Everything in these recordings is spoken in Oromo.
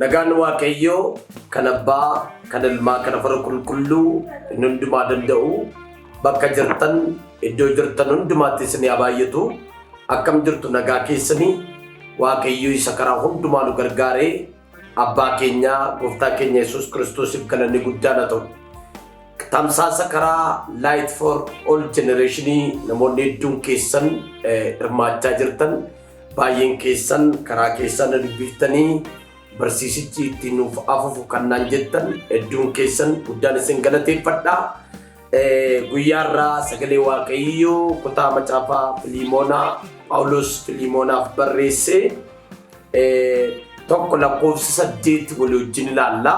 Nagaan Waaqayyoo kan Abbaa, kan Ilmaa, kan Hafuura Qulqulluu inni hundumaa danda'u bakka jirtan, iddoo jirtan hundumaatti isin haa baay'atu. Akkam jirtu nagaa keessanii? Waaqayyo isa karaa hundumaa nu gargaaree Abbaa keenya Gooftaa keenya Yesuus Kiristoosiif galanni guddaan haa ta'u. Tamsaasa karaa Light for All Generation namoonni hedduun keessan hirmaachaa jirtan, baay'een keessan karaa keessan na dubbiftanii barsiisichi ittiin nuuf afufu kan naan jettan hedduun keessan guddaan isin galateeffadha. Guyyaa irraa sagalee Waaqayyoo kutaa macaafaa Filiimoonaa Phaawulos Filiimoonaaf barreesse 1 lakkoofsa 8 walii wajjin ilaalla.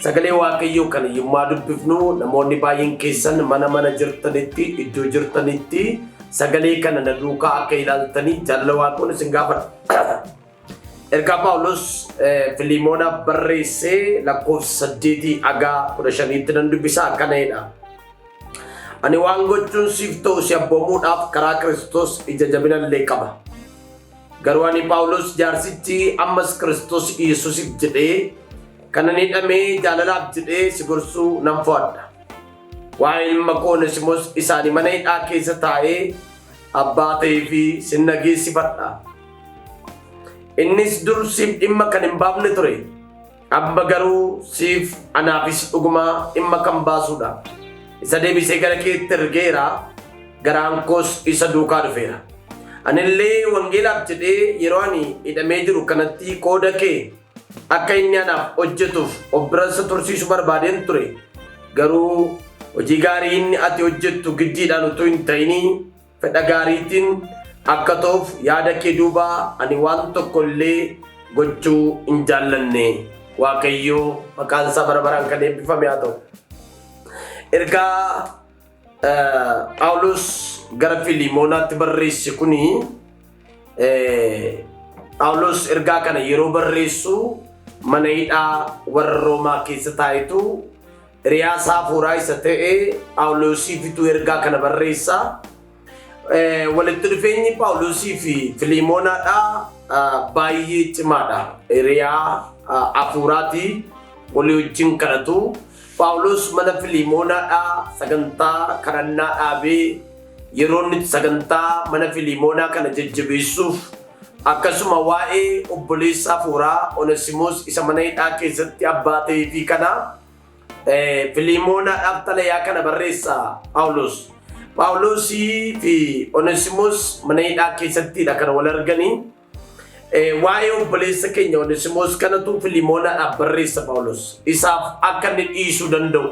Sagalee Waaqayyoo kana yommaa dubbifnu, namoonni baay'een keessan mana mana jirtanitti, iddoo jirtanitti sagalee kana na duukaa akka ilaaltanii jaalala Waaqoon isin gaafadha. Ergaa Phaawulos Filiimoonaaf barreessee lakkoofsa 8 haga 15tti nan dubbisa, akkana jedha. Ani waan gochuun siif ta'u si abboomuudhaaf karaa Kiristoos ija jabina illee qaba. Garuu ani Phaawulos jaarsichi ammas Kiristoos Yesuusiif jedhee kanan hidhamee jaalalaaf jedhee si gorsuu nan fo'adha. Waa'ee ilma koo Onesimos isaanii mana hidhaa keessa taa'ee abbaa ta'ee fi sin dhageessifadha. Innis dur siif dhimma kan hin baafne ture. Amma garuu siif anaafis dhuguma dhimma kan baasudha. Isa deebisee gara keetti ergeera. Garaan koos isa duukaa dhufeera. Anillee wangeelaaf jedhee yeroo ani hidhamee jiru kanatti qooda kee akka inni anaaf hojjetuuf of bira isa tursiisu barbaadeen ture. Garuu hojii gaarii inni ati hojjettu giddiidhaan utuu hin ta'inii fedha gaariitiin akka ta'uuf yaada kee duuba ani waan tokko illee gochuu hin jaallanne. Waaqayyoo maqaan isaa bara baraan kan eebbifame haa ta'u. Ergaa Phaawulos gara Filiimoonaatti barreesse kuni, Phaawulos ergaa kana yeroo barreessu mana hidhaa warra Roomaa keessa taa'etu hiriyaa isaa hafuuraa isa ta'e Phaawulosiifitu ergaa kana barreessa. Walitti dhufeenyi Phaawulosii fi Filiimoonaadhaa baay'ee cimaadha. Hiriyaa hafuuraati, walii wajjin kadhatu. Phaawulos mana Filiimoonaadhaa sagantaa kadhannaa dhaabee yeroo inni sagantaa mana Filiimoonaa kana jajjabeessuuf, akkasuma waa'ee obboleessa hafuuraa Onesimoos isa mana hidhaa keessatti abbaa ta'ee fi kana Filiimoonaadhaaf xalayaa kana barreessa Phaawulos. Phaawulosii fi Onesimoos mana hidhaa keessattidha kan wal arganii. Waa'ee obboleessa keenya Onesimoos kanatu Filiimoonaadhaaf barreessa Phaawulos. Isaaf akka inni dhiisuu danda'u.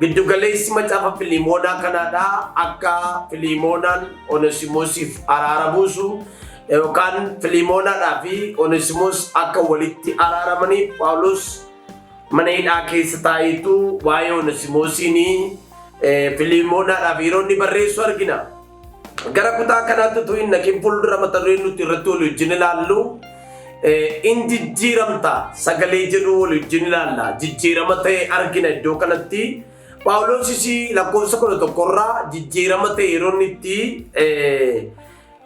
Giddugaleessi macaafa Filiimoonaa kanaadha, akka Filiimoonaan Onesimoosiif araara buusu yookaan Filiimoonaadhaa fi Onesimoos akka walitti araaramaniif Phaawulos mana hidhaa keessa taa'eetu waa'ee Onesimoosiin Filiimoonaadhaaf yeroo inni barreessu argina. Gara kutaa kanaatti utuu hin naqin fuuldura, mata dureen nuti irratti walii wajjin ilaallu "In jijjiiramta" sagalee jedhu walii wajjin ilaalla. Jijjiirama ta'e argina iddoo kanatti. Phaawulosis lakkoofsa 11rraa jijjiirama ta'e yeroo inni itti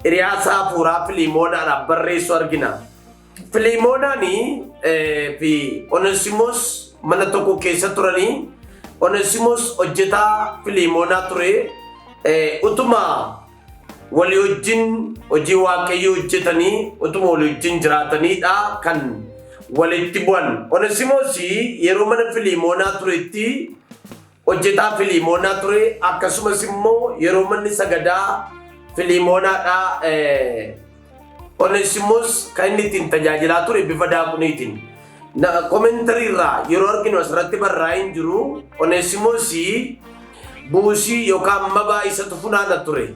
hiriyaa isaa hafuuraa Filiimoonaadhaaf barreessu argina. Filiimoonaan fi Onesimoos mana tokko keessa turanii, Onesimoos hojjetaa Filiimoonaa ture. Utuma walii wajjin hojii Waaqayyoo hojjetanii, utuma walii wajjin jiraatanidha kan walitti bu'an. Onesimoos yeroo mana Filiimoonaa turetti hojjetaa Filiimoonaa ture, akkasumas immoo yeroo manni sagadaa Filiimoonaadhaa Onesimoos kan inni ittiin tajaajilaa ture bifa daaquniitiin. Commentary irraa yeroo arginu asirratti barraa'ee hin jiru. Onesimoos buusii yookaan mabaa isatu funaana ture.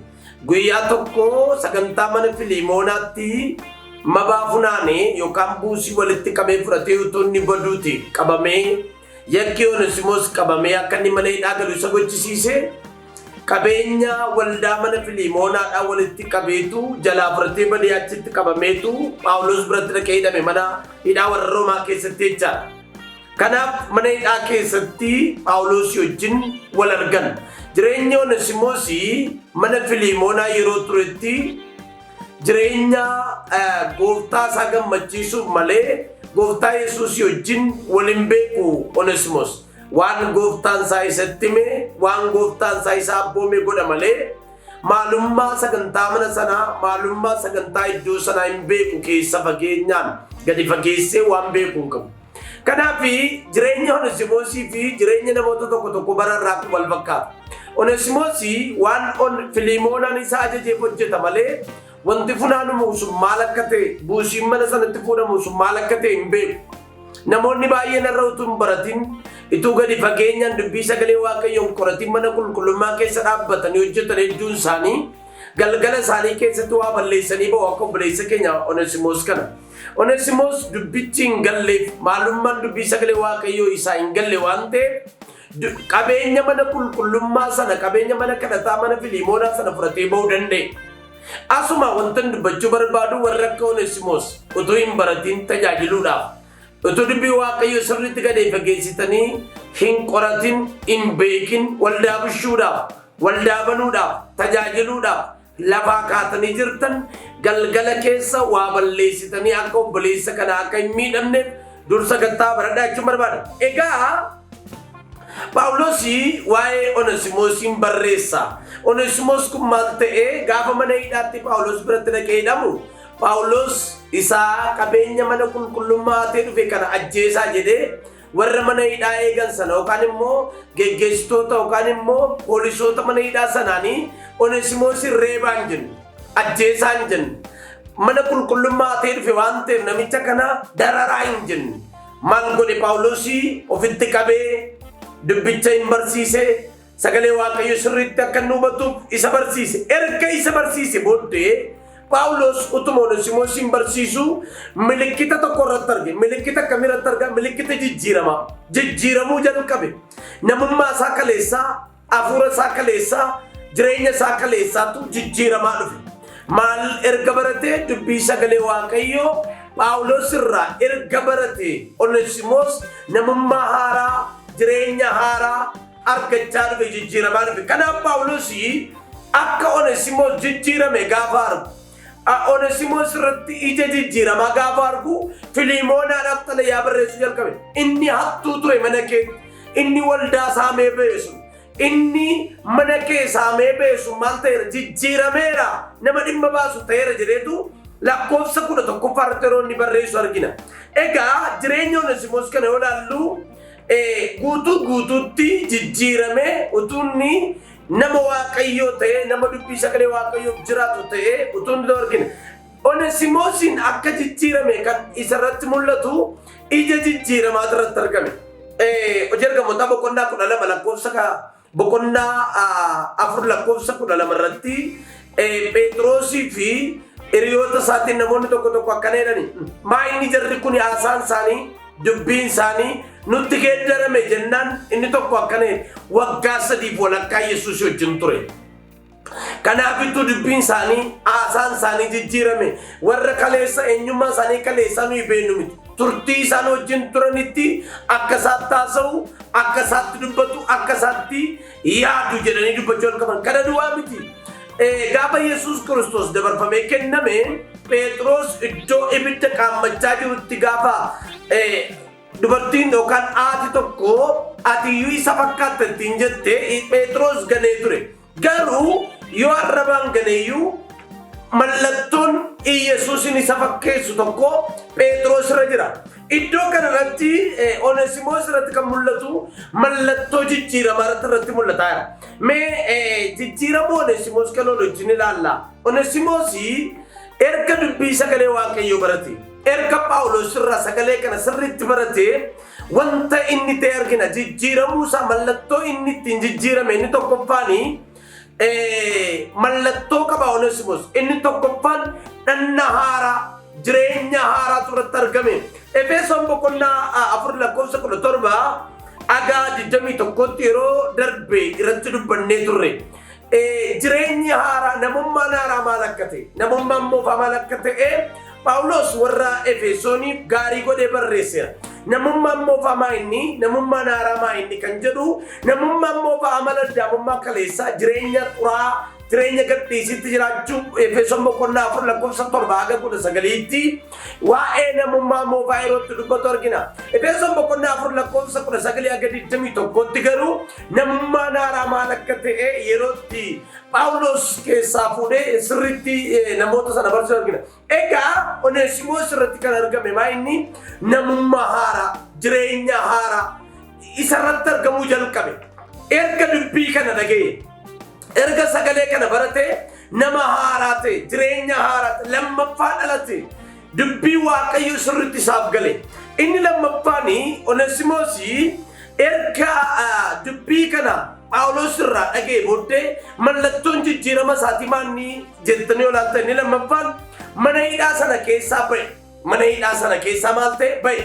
Guyyaa tokko sagantaa mana Filiimoonaatti mabaa funaane yookaan buusii walitti qabee fudhatee utuu inni baduuti qabamee, yakki Onesimoos qabamee akka inni mana hidhaa galu isa gochisiise. Qabeenya waldaa mana Filiimoonaadhaa walitti qabeetu jalaa fudhatee badee achitti qabameetu Phaawulos biratti dhaqee hidhame mana hidhaa warra Roomaa keessatti jechaadha. Kanaaf mana hidhaa keessatti Phaawulos wajjin wal argan. Jireenya Onesimoos mana Filiimoonaa yeroo turetti jireenya gooftaa isaa gammachiisuuf malee gooftaa Yesuus wajjin waliin beeku Onesimos. Waan gooftaan isaa isatti hime, waan gooftaan isaa isa abboome godha malee maalummaa sagantaa mana sanaa, maalummaa sagantaa iddoo sanaa hin beeku keessa fageenyaan gadi fageessee waan beeku hin qabu. Kanaaf jireenya Onesimosii fi jireenya namoota tokko tokko bara irraa wal fakkaata. Onesimosii waan Filiimoonaan isa ajajeef hojjeta malee wanti funaanamu sun maal akka ta'e, buusiin mana sanatti fuudhamu sun maal akka ta'e hin beeku. Namoonni baay'een irra utuu hin baratin, ituu gadi fageenyaan dubbii sagalee Waaqayyoon qoratin mana qulqullummaa keessa dhaabbatanii hojjetan hedduun isaanii galgala isaanii keessatti waa balleessanii ba'u akka obboleessa keenya Onesimos kana. Onesimos dubbichi hin galleef, maalummaan dubbii sagalee Waaqayyoo isaa hin galle waan ta'eef qabeenya mana qulqullummaa sana, qabeenya mana kadhataa mana Filiimoonaa sana fudhatee ba'uu danda'e. Asuma wanta dubbachuu barbaadu warra akka Onesimos utuu hin baratin tajaajiluudhaaf, utuu dubbii Waaqayyoo sirriitti gadi fageessitanii hin qoratin, hin beekin waldaa bushuudhaaf, waldaa banuudhaaf, tajaajiluudhaaf lafaa kaatanii jirtan galgala keessa waa balleessitanii akka obboleessa kana akka hin miidhamneef dursa gattaa baradhaa jechuun barbaada. Egaa Phaawulos waa'ee Onesimosiin barreessa. Onesimos kun maal ta'ee gaafa mana hidhaatti Phaawulos biratti dhaqee hidhamu Phaawulos isaa qabeenya mana qulqullummaa hatee dhufe kana ajjeesaa jedhee warra mana hidhaa eegan sana yookaan immoo geggeessitoota yookaan immoo poolisoota mana hidhaa sanaanii Onesimosiin reebaa hin jennu, ajjeesaa hin jennu. Mana qulqullummaa hatee dhufe waan ta'eef namicha kana dararaa hin jennu. Maal godhe Phaawulosii ofitti qabee dubbicha hin barsiise, sagalee Waaqayyo sirriitti akka inni hubatuuf isa barsiise. Erga isa barsiise booddee Phaawulos utuma Onesimosiin barsiisu milikkita tokko irratti arge. Milikkita akkamii irratti arga? Milikkita jijjiiramaa. Jijjiiramuu jalqabe. Namummaa isaa kaleessaa, hafuura isaa kaleessaa, jireenya isaa kaleessaatu jijjiiramaa dhufe. Maal erga baratee? Dubbii sagalee Waaqayyoo Phaawulos irraa erga barate Onesimos namummaa haaraa, jireenya haaraa argachaa dhufe, jijjiiramaa dhufe. Kanaaf Phaawulos akka Onesimos jijjiirame gaafa argu, Onesimos irratti ija jijjiiramaa gaafa argu Filiimoonaadhaaf xalayaa barreessuu jalqabe. Inni hattuu ture mana kee, inni waldaa saamee ba'e sun, inni mana kee saamee ba'e sun maal ta'eera? Jijjiirameera, nama dhimma baasu ta'eera jedheetu lakkoofsa 11ffaa irratti yeroo inni barreessu argina. Egaa jireenya Onesimos kana yoo ilaallu guutuu guutuutti jijjiiramee utuu inni nama Waaqayyoo ta'ee, nama dubbii sagalee Waaqayyoof jiraatu ta'ee utuu inni argina. Onesimosiin akka jijjiirame kan isarratti mul'atu ija jijjiiramaa irratti argame. Hojii ergamootaa boqonnaa 12 lakkoofsa boqonnaa 4 lakkoofsa 12 irratti Phexrosii fi hiriyoota isaatiin namoonni tokko tokko akkana jedhani. Maa inni jarri kun haasaan isaanii, dubbiin isaanii nutti geeddarame jennaan inni tokko akkana jedhe, waggaa 3.5 Yesuus wajjin ture. Kanaafittuu dubbiin isaanii, haasaan isaanii jijjiirame. Warra kaleessa eenyummaa isaanii kaleessaa nuyi beeknu miti. Turtii isaan wajjin turanitti akka isaatti haasa'u, akka isaatti dubbatu, akka isaatti yaadu jedhanii dubbachuu jalqaban. Kana duwwaa miti. Gaafa Yesuus Kiristoos dabarfamee kenname Phexros iddoo ibidda qaammachaa jirutti gaafa dubartiin yookaan haati tokko ati iyyuu isa fakkaatta ittiin jette Phexros ganee ture. Garuu yoo arrabaan ganeeyyuu mallattoon Iyesuusin isa fakkeessu tokko Phexros irra jira. Iddoo kanarratti Onesimos irratti kan mul'atu mallattoo jijjiiramaa irratti mul'ataa jira. Mee jijjiiramuu Onesimos kan oolu wajjin ilaalla. Onesimos erga dubbii sagalee Waaqayyoo barate, erga Phaawulos irraa sagalee kana sirriitti barate wanta inni ta'e argina. Jijjiiramuu isaa mallattoo inni ittiin jijjiirame inni tokkoffaani mallattoo qaba Onesimos. Inni tokkoffaan dhanna haaraa, jireenya haaraatu irratti argame. Efesoon boqonnaa 4 lakkoofsa 17 haga 21tti yeroo darbe irratti dubbannee turre. Jireenyi haaraa, namummaan haaraa maal akka ta'e, namummaan moofaa maal akka ta'e Phaawulos warra Efesooniif gaarii godhee barreesseera. Namummaan moofaa maa inni, namummaan haaraa maa inni kan jedhu, namummaan moofaa amala addaamummaa kaleessaa, jireenya xuraa, Jireenya gadhiisitti jiraachuu Efesoon boqonnaa 4 lakkoofsa 7 haga 19tti waa'ee namummaa moofaa yeroo itti dubbatu argina. Efesoon boqonnaa 4 lakkoofsa 19 haga 21tti garuu namummaan haaraa maal akka ta'e yeroo itti Phaawulos keessaa fuudhee sirriitti namoota sana barsiisu argina. Egaa Oneesimoos irratti kan argame maa inni namummaa haaraa, jireenya haaraa isarratti argamuu jalqabe. Erga dubbii kana dhaga'e, erga sagalee kana barate, nama haaraa ta'e, jireenya haaraa ta'e, lammaffaa dhalate, dubbii Waaqayyo sirriitti isaaf gale. Inni lammaffaan Oneesimoos erga dubbii kana Phaawulos irraa dhaga'e booddee mallattoon jijjiirama isaatii maanni jettanii olaalta? Inni lammaffaan mana hidhaa sana keessaa ba'e. Mana hidhaa sana keessaa maal ta'e? Ba'e.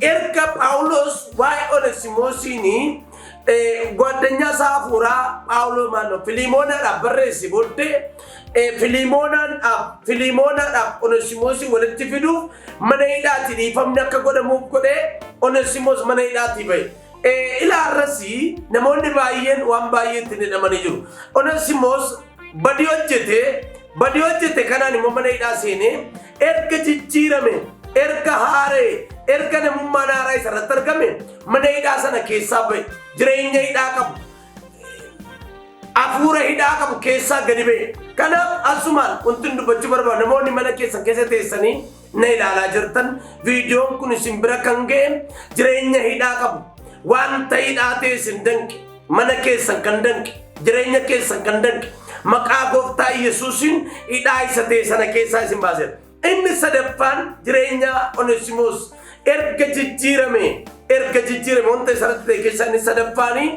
Erga Phaawulos waa'ee Oneesimoosiin ጓደኛ isaa hafuuraa Phaawulos maannoo Filiimoonaadhaaf barreesse booddee Filiimoonaadhaaf Oneesimoosii walitti fiduuf mana hidhaatii dhiifamni akka godhamuuf godhee Oneesimoos mana hidhaatii ba'e. Ilaarrasii namoonni baay'een waan baay'ee ittiin hidhamanii jiru. Oneesimoos badii hojjete, badii hojjete kanaan immoo mana hidhaa seenee erga jijjiirame, erga haaree, erga namummaan haaraa isa irratti argame mana hidhaa sana keessaa ba'e. Jireenya hidhaa qabu, hafuura hidhaa qabu keessaa gadi ba'e. Kanaaf asumaan wanti dubbachuu barbaadu, namoonni mana keessan keessa teessanii na ilaalaa jirtan, viidiyoon kun isin bira kan ga'e, jireenya hidhaa qabu, wanta hidhaa ta'e isin danqe, mana keessan kan danqe, jireenya keessan kan danqe, maqaa Gooftaa Yesuusiin hidhaa isa ta'e sana keessaa isin baaseera. Inni sadaffaan jireenya Oneesimoos erga jijjiirame wanta isarratti ta'e keessaa inni sadaffaanii